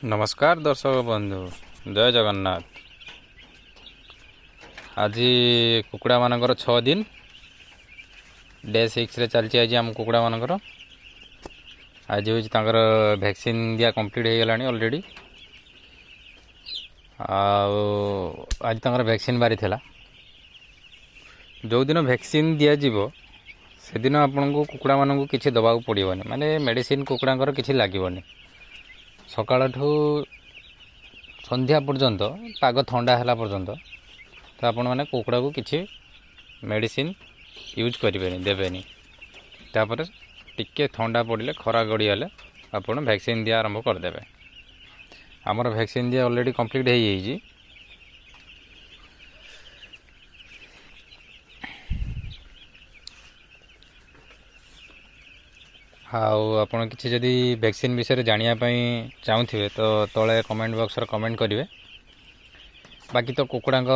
ନମସ୍କାର ଦର୍ଶକ ବନ୍ଧୁ, ଜୟ ଜଗନ୍ନାଥ। ଆଜି କୁକୁଡ଼ାମାନଙ୍କର 6 ଦିନ, ଡେ 6ରେ ଚାଲିଛି ଆଜି ଆମ କୁକୁଡ଼ାମାନଙ୍କର। ଆଜି ହେଉଛି ତାଙ୍କର ଭ୍ୟାକ୍ସିନ୍ ଦିଆ କମ୍ପ୍ଲିଟ୍ ହେଇଗଲାଣି ଅଲରେଡ଼ି। ଆଉ ଆଜି ତାଙ୍କର ଭ୍ୟାକ୍ସିନ୍ ବାରି ଥିଲା। ଯେଉଁଦିନ ଭ୍ୟାକ୍ସିନ୍ ଦିଆଯିବ, ସେଦିନ ଆପଣଙ୍କୁ କୁକୁଡ଼ାମାନଙ୍କୁ କିଛି ଦେବାକୁ ପଡ଼ିବନି, ମାନେ ମେଡ଼ିସିନ୍ କୁକୁଡ଼ାଙ୍କର କିଛି ଲାଗିବନି। ସକାଳଠୁ ସନ୍ଧ୍ୟା ପର୍ଯ୍ୟନ୍ତ, ପାଗ ଥଣ୍ଡା ହେଲା ପର୍ଯ୍ୟନ୍ତ ତ ଆପଣମାନେ କୁକୁଡ଼ାକୁ କିଛି ମେଡ଼ିସିନ୍ ୟୁଜ୍ କରିବେନି, ଦେବେନି। ତାପରେ ଟିକେ ଥଣ୍ଡା ପଡ଼ିଲେ, ଖରା ଗଡ଼ିଗଲେ ଆପଣ ଭ୍ୟାକ୍ସିନ୍ ଦିଆ ଆରମ୍ଭ କରିଦେବେ। ଆମର ଭ୍ୟାକ୍ସିନ୍ ଦିଆ ଅଲରେଡ଼ି କମ୍ପ୍ଲିଟ୍ ହେଇଯାଇଛି। ଆଉ ଆପଣ କିଛି ଯଦି ଭ୍ୟାକ୍ସିନ୍ ବିଷୟରେ ଜାଣିବା ପାଇଁ ଚାହୁଁଥିବେ, ତ ତଳେ କମେଣ୍ଟ ବକ୍ସରେ କମେଣ୍ଟ କରିବେ। ବାକି ତ କୁକୁଡ଼ାଙ୍କ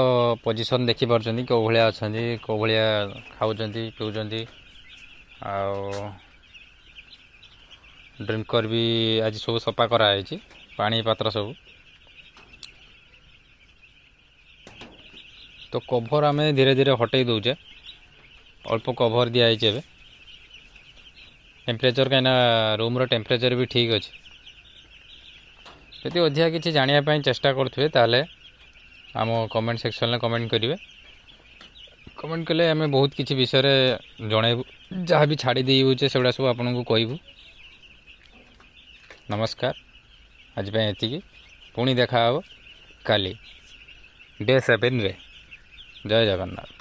ପୋଜିସନ୍ ଦେଖିପାରୁଛନ୍ତି, କେଉଁ ଭଳିଆ ଅଛନ୍ତି, କେଉଁ ଭଳିଆ ଖାଉଛନ୍ତି, ପିଉଛନ୍ତି। ଆଉ ଡ୍ରିଙ୍କର୍ ବି ଆଜି ସବୁ ସଫା କରାହେଇଛି, ପାଣି ପାତ୍ର ସବୁ। ତ କଭର୍ ଆମେ ଧୀରେ ଧୀରେ ହଟେଇ ଦେଉଛେ। ଅଳ୍ପ କଭର୍ ଦିଆହେଇଛି ଏବେ। ଟେମ୍ପରେଚର୍, କାହିଁକିନା ରୁମ୍ର ଟେମ୍ପରେଚର୍ ବି ଠିକ୍ ଅଛି। ଯଦି ଅଧିକା କିଛି ଜାଣିବା ପାଇଁ ଚେଷ୍ଟା କରୁଥିବେ, ତାହେଲେ ଆମ କମେଣ୍ଟ ସେକ୍ସନରେ କମେଣ୍ଟ କରିବେ। କମେଣ୍ଟ କଲେ ଆମେ ବହୁତ କିଛି ବିଷୟରେ ଜଣାଇବୁ। ଯାହା ବି ଛାଡ଼ି ଦେଇ ହେଉଛେ, ସେଗୁଡ଼ା ସବୁ ଆପଣଙ୍କୁ କହିବୁ। ନମସ୍କାର, ଆଜି ପାଇଁ ଏତିକି। ପୁଣି ଦେଖା ହେବ କାଲି ଡେ 7ରେ। ଜୟ ଜଗନ୍ନାଥ।